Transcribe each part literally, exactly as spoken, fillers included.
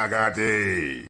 Agati.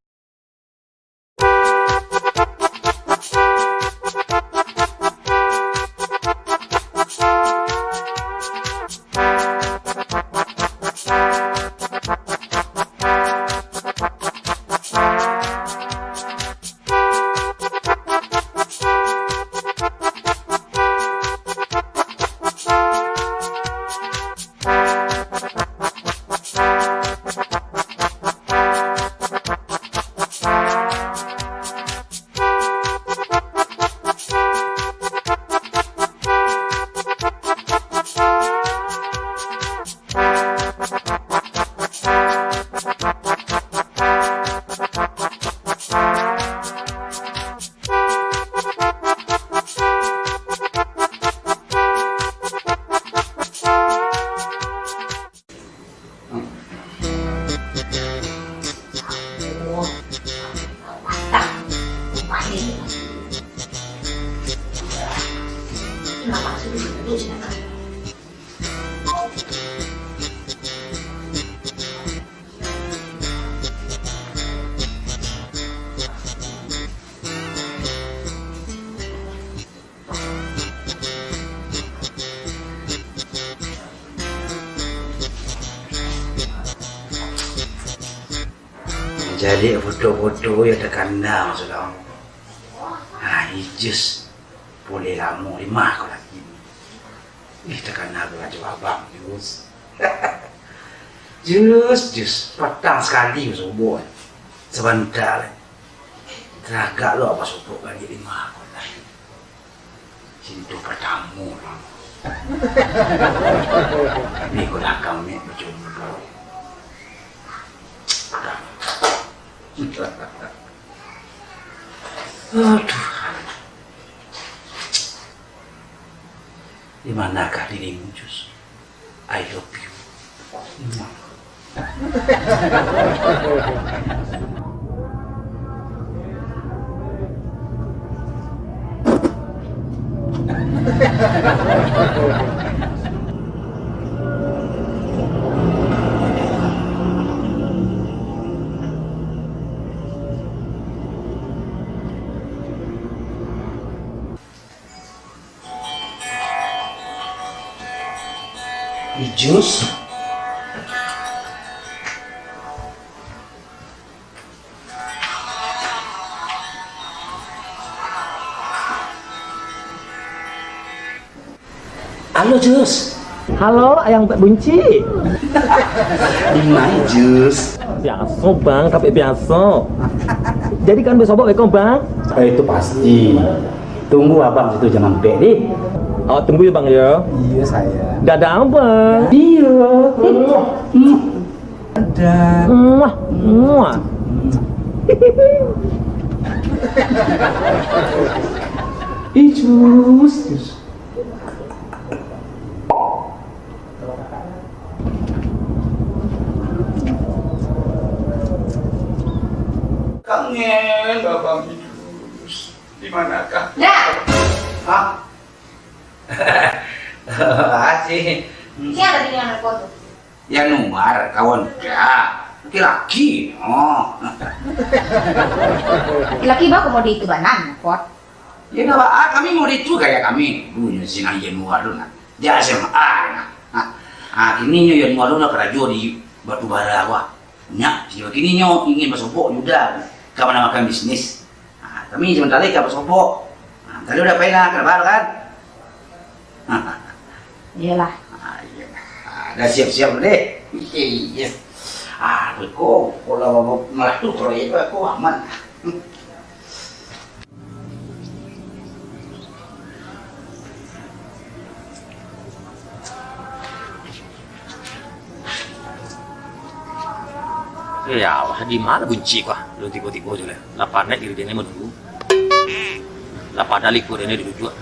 Jadi foto-foto yo takana sudah. Ha, Ijus. Pulih lamo di ma ko laki ni. Ih, takana barajo abang, Jus. Jus, Jus, patang sakali basobok. Sabanta lai. Taragak lo basobok baliak di ma ko lai. Cinto partamo lo. Ni ko lah kami bajomblo. Aduh. Di manakah dirimu, Jus? I love you. Ijus. Halo, Jus. Halo, Ayang Buncik. Di ma, Jus? Biaso, Bang, tapi biaso. Jadi kan basobok beko, Bang? Eh, itu pasti. Tunggu abang situ, jangan ampek, deh. Awak tunggu ya, Bang, ya. Iya, sayang. Dadah, Bang. Iya. Hmm. Dadah. Muah, muah. Ijus, Jus. Kangen, Abang Idrus. Di manakah? Dah. Hah? Asik. Sia tadi nan nelpon tu? Yanuar, kawan. Ya, laki-laki. Oh. Laki-laki baku mau di itu banan, Kot. Ya, ndak ba-, ah, kami mau itu gaya kami. Dulu si Yanuar tu nah. Dia S M A nah. Ah, ah, kini nyo Yanuar tu lah karajo di batu bara, wah. Nyo, si kini nyo ingin basobok juo ka manambahkan bisnis. Ah, kami sabanta lai ka basobok. Ah, tadi udah pai lah, ka labar kan? Iyolah. Ah, iyo. Ah, dah siap-siap deh. Iya. Ah, beko, kalau malah tu proyek aku aman. Ya Allah, di ma Buncik ko? Alun tibo-tibo juo lai. Lah panek diri den manunggu. Lah padahal ikua den dirujuak.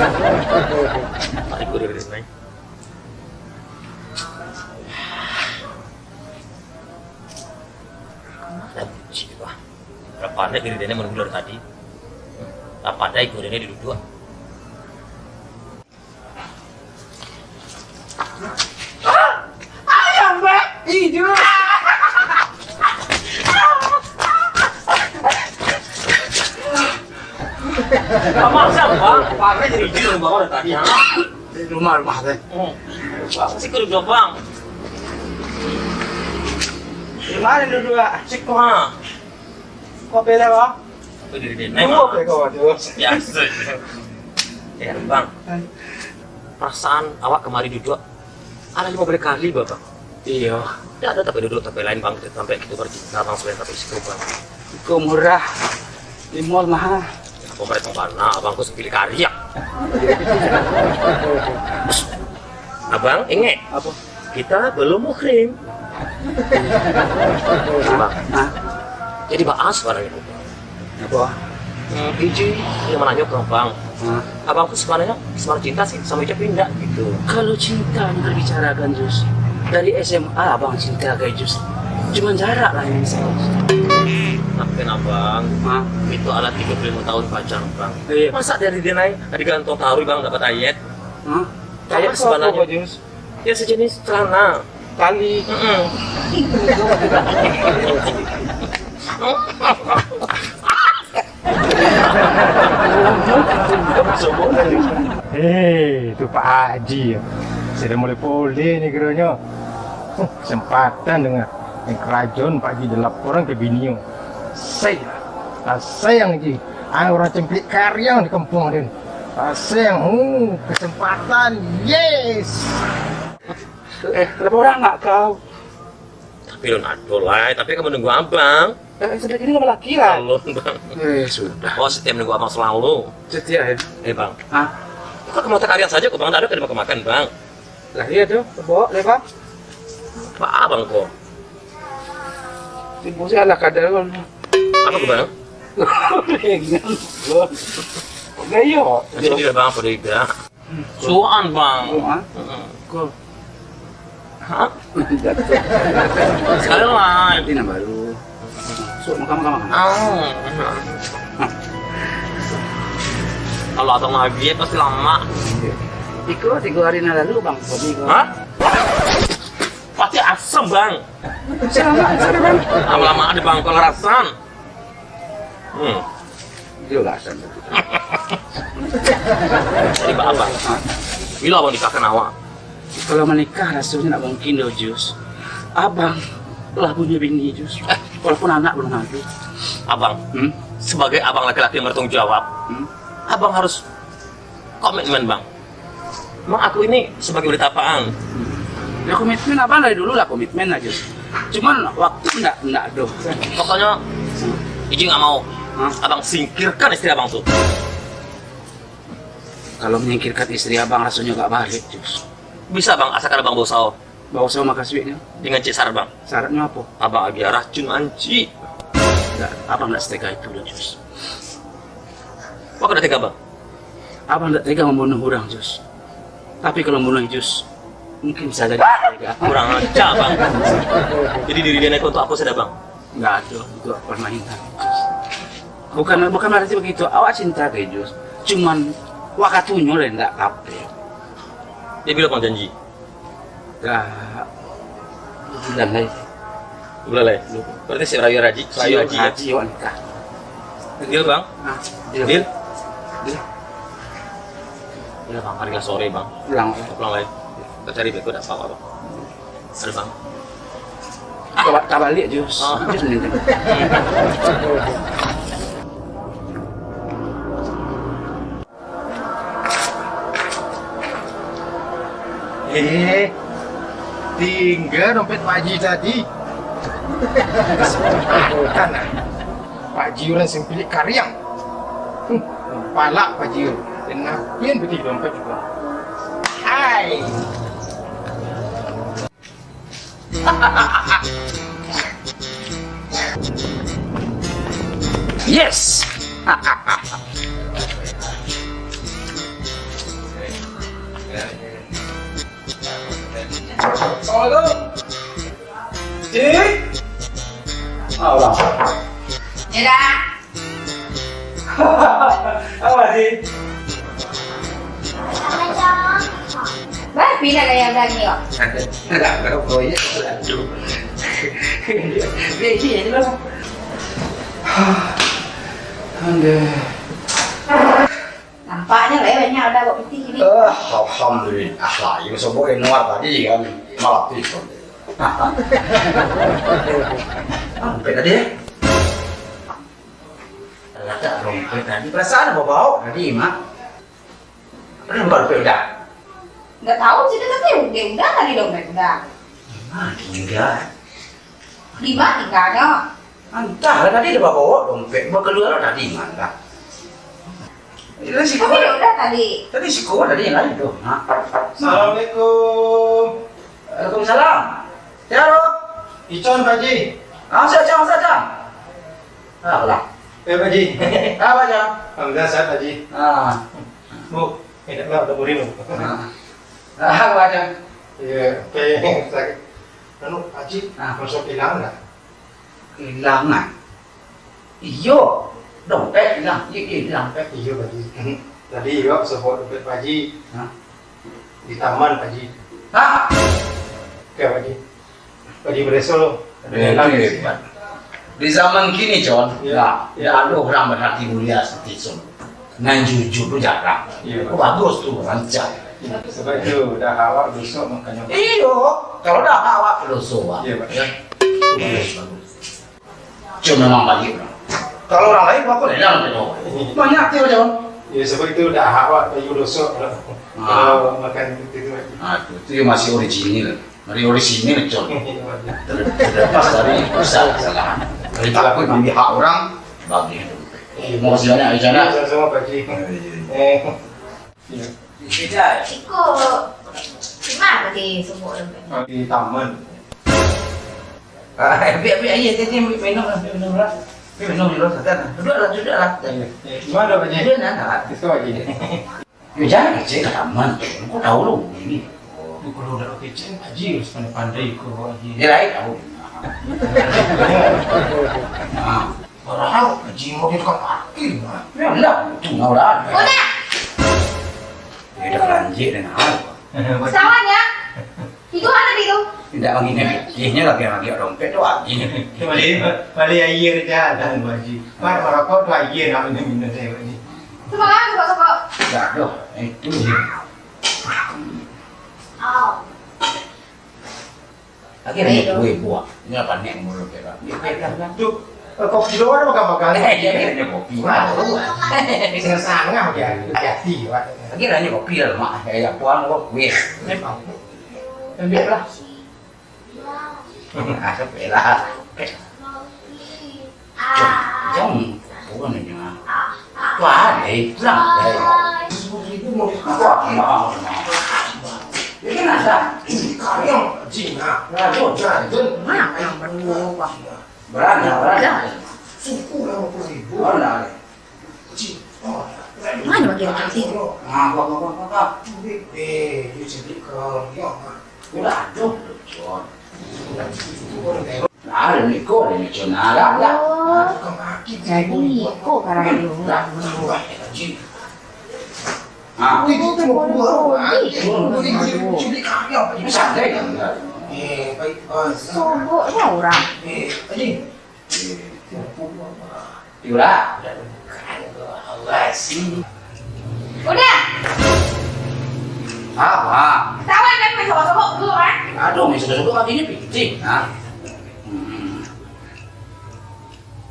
Tadi gua dari naik. Lah bucik tu ah. Lah pandai diri dia ni manunggu dari tadi. Lah pandai gua dia ni duduak. Ayam, Bang! Ijo! Abang siapa? Pandai jadi ijo, Bang, dari tadi, ha? Di rumah, rumah teh. Hmm. Bang, siko duduak, Bang. Di mana duduak? Siko, ha. Kau bela, Bang? Apa diri dia? Dua Bang. Bela, Bang. Biasa. Ya, Bang. Hai. Perasaan awak kemari duduak ada lima belas kali, Bang. Iyo. Tidak ada tapi duduk tapi lain, Bang. Sampai kita bercinta, Bang, sampai tapi situ, Bang. Iko murah. Di mall mahal. Apa mereka bana, Abang, kau sepilih karya. Abang, ingat? Apa? Kita belum muhrim. Bang. Hah? Jadi bahas barang itu. Apa? Hmm, Iji yang menanyakan, Bang. Hah? Abang tuh sebenarnya, sebenarnya cinta sih sama Ijab indak gitu. Kalau cinta yang terbicarakan, Jus, dari S M A abang cinta kayak Jus. Cuman jarak lah yang bisa. Tapi kenapa, Bang? Hah? Itu adalah tiga puluh lima tahun pacaran, Bang. Iya. Masa dari dia naik, digantung taruh, Bang, dapat ayat? Hah? Kayak apa, sebenarnya, Jus? Ya, sejenis celana. Tali. Mm-mm. Hei, tu Pak Haji. Sudah mulai pulih ni kiranya. Huh, kesempatan dengan yang kerajaan Pak Haji dilaporan ke bini. Sai, ah, sayang ji. Ah, orang cemplik kariang di kampung dia ni. Ah, sayang, hmm, kesempatan. Yes. Eh, kenapa orang nak kau? Tapi lun ado lai, tapi ka manunggu abang. Eh, sampai kini ka balaki lah. Alun, Bang. Eh, sudah. Oh, setia menunggu abang selalu. Setia, ya? Eh, Bang. Hah? Kok ka mota kariang saja kok, Bang? Ndak ado ka dimakan-makan, Bang. Lah, iya tu. Bawa deh, Bang. Apa abang kok? Tipu sih ala kadar, Bang. Apa kok, Bang? Ringan, Bang. Gaya. Jadi dia, Bang, apa dia? Suan, Bang. Suan? Heeh. Kok? Hah? Jatuh. Sekali lah. Ini baru. Suan, makan, makan, makan. Ah. Kalau abang lagi, ya pasti lama. Iko tiga hari nan lalu, Bang. Kopi, Bang. Hah? Pasti asam, Bang. Asam, Bang. Lama-lama ada, Bang, kalau rasan. Hmm. Jelas, Bang. Jadi, Bang, Abang. Hah? Bila Abang nikahkan awak? Kalau menikah, rasanya nak mungkin doh, Jus. Abang lah punya bini, Jus. Eh. Walaupun anak belum ada. Abang, hmm? Sebagai abang laki-laki yang bertanggung jawab, hmm? Abang harus komitmen, Bang. Bang, aku ini sebagai wanita apaan? Ya, komitmen abang dari dulu lah, komitmen aja. Cuman waktu ndak, ndak doh. Pokoknya, Iji nggak mau. Hah? Abang singkirkan istri abang tuh. Kalau menyingkirkan istri abang, rasanya gak baik, Jus. Bisa, Bang, asalkan abang bawa sao. Bawa sao makasuiknya? Dengan cek syarat, Bang. Syaratnya apa? Abang agiah racun anci. Nggak, abang nggak setega itu, Jus. Kok nggak tega, Bang? Abang nggak tega membunuh orang, Jus. Tapi kalau membunuh Jus, mungkin bisa jadi tega. Kurang ajar, Bang. Jadi diri dia naik untuk apa sudah, Bang? Nggak ada, itu permainan, Jus. Bukan, bukan berarti begitu. Awak cinta ke Jus. Cuman, wakatunya lah nggak kape. Dia bilang, Bang, janji? Dah bulan lai. Bulan lai? Berarti si Rayu Raji, Rayu Siok Haji, ya? Haji awak nikah. Deal, Bang? Ah, deal. Deal? Deal. Ya, Bang, hari lah sore, Bang. Pulang, ya. Pulang lai. Kita cari beko, dak apa-apa, Bang. Ada, Bang. Coba tabalik, Jus. Oh. Jus ni. Eh, tingga dompet Pak Haji tadi. Kesempatan, ah. Pak Haji urang simpilik kariang. Hmm, palak Pak Haji. Dan ngakuin peti dompet juga. Hai. Yes! Cik. Alah. Ya dah. Apa, Cik? Bah, pindah lah yang dah ni, kok. Enggak, enggak, proyek satu. Dia, dia je lah. Aduh. Nampaknyo lah, yo, banyak udah buat pitih ni. Ah, alhamdulillah lah, iyo sobok Enwar tadi kan, malah tu. Ah, dompet tadi, eh? Lah, tak dompet tadi. Perasaan babaok tadi, Mak. Dompet udah. Nggak tahu sih, tapi udah, udah tadi dompet udah. Mana tinggal? Di mana tinggalnya? Entahlah, tadi dia bawa dompet, bawa keluar tadi, mana? Dia siko. Tapi dia udah tadi. Tadi siko tadi yang lain tu. Ha? Assalamualaikum. Waalaikumsalam. Siapa? Icon, Pak Haji. Ah, siap, siap, siap, siap. Ah, lah. Eh, Pak Haji. Ah, Pak Haji. Alhamdulillah, sehat, Pak Haji. Ah. Bu, enak lah, udah murim. Ah. Ah, Pak Haji. Iya, oke. Sakit. Anu, Pak Haji, ah, masuk hilang nggak? Hilangan? Iyo, dompet hilang. Iyo, iyo, hilang dompet. Iyo, Pak Haji. Tadi iyo, sobok dompet Pak Haji. Hah? Di taman, Pak Haji. Hah? Oke, Pak Haji. Pak Haji Bereso. Eh, itu hebat. Di zaman kini, Con, ya, ya, tidak ada orang berhati mulia seperti Icon. Nan jujur tu jarang. Iya. Oh, bagus tu, rancak. Sebab itu, dah awak doso, makanya. Iyo, kalau dah awak doso, Pak. Iya, Pak. Ya. Itu bagus, bagus. Cuma memang balik orang. Kalau orang lain, aku rela minta doa. Banyak tu macam. Ya, sebab itu dah awak baju doso. Ah. Kalau makan itu, itu. Ah, tu, tu yang masih original. Dari original, Con. Iya, Pak. Ter-, terlepas dari dosa kesalahan. Dari takut ambil hak orang, bagi. Iya. Mau siapa, Icon? Iya, sama-sama, Pak Haji. Iya, iya, iya. Eh. Iya. Iko, di mana tadi sobok dompet? Di taman. Ah, ambil, ambil air, tadi ambil minum lah, ambil minum lah. Ambil minum dulu, santai lah. Duduklah, duduklah. Iya. Eh, di mana, Pak Haji? Dia nak, nak. Itu, Pak Haji. Yo, jangan kecek ka taman tu. Kau tahu lu ini. Tu kalau dah kecek, Pak Haji harus pandai-pandai ko, Pak Haji. Dia lain tahu. Nah. Padahal Pak Haji mau dia tukang parkir, nah. Ya lah, tu mau lah. Udah. Dia dah kelanjik dengan hal. Sawan ya. Itu kan tadi tu. Tidak lagi nih, ihnyo lagi lagi dompet tu lagi. Balik, balik air jalan, Pak Haji. Mar-, marokok tu air nak minum-minum saya, Pak Haji. Sokok, sokok, sokok. Dah, doh. Eh, tu je. Oh. Lagi banyak kue buah. Ini apa nih mulut dia? Dia pegang kan. Tu, eh, kopi luar makan-makan. Eh, dia ada kopi. Wah, sangat-sangat dia. Hati-hati, Pak. Lagi banyak kopi lah, Mak. Eh, ya, puang kok kue. Memang. Ambil lah. Ah, sampai lah. Jom, jom. Bukan aja. Wah, eh, pulang. Eh. Wah, mau, mau. Ini nasa. Ini kalian Cina. Nah, tuh, jangan. Makan dulu, Bang. Berani, berani. Suku lima puluh ribu. Oh, nah. Mana bagi orang sih? Ah, apa, apa, apa, apa? Eh, you jadi kau, ya. Udah, aduh, Icon. Nah, ada ni, kau ada ni, Icon. Nah, lah, lah. Oh. Jadi, kok karang dulu? Lah, lah, lah. Ah. Itu kan baru, baru. Santai kan? Eh, baik, baik. Sogoknya orang. Eh, tadi. Itulah. Udah. Apa? Ketahuan kan main sobok-sobok dulu kan? Aduh, main sobok-sobok kakinya picik. Nah. Hmm.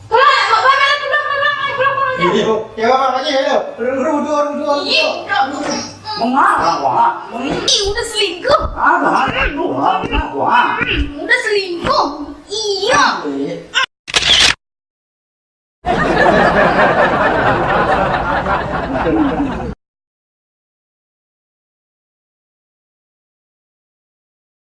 Keluar, keluar, keluar, keluar, keluar, keluar, keluar. Iya, iya, Pak Haji, ayo. Duduk, duduk, duduk, duduk. Ih, nggak. Mengarang, Wak. Ih, udah selingkuh. Apa? Aduh, Wak.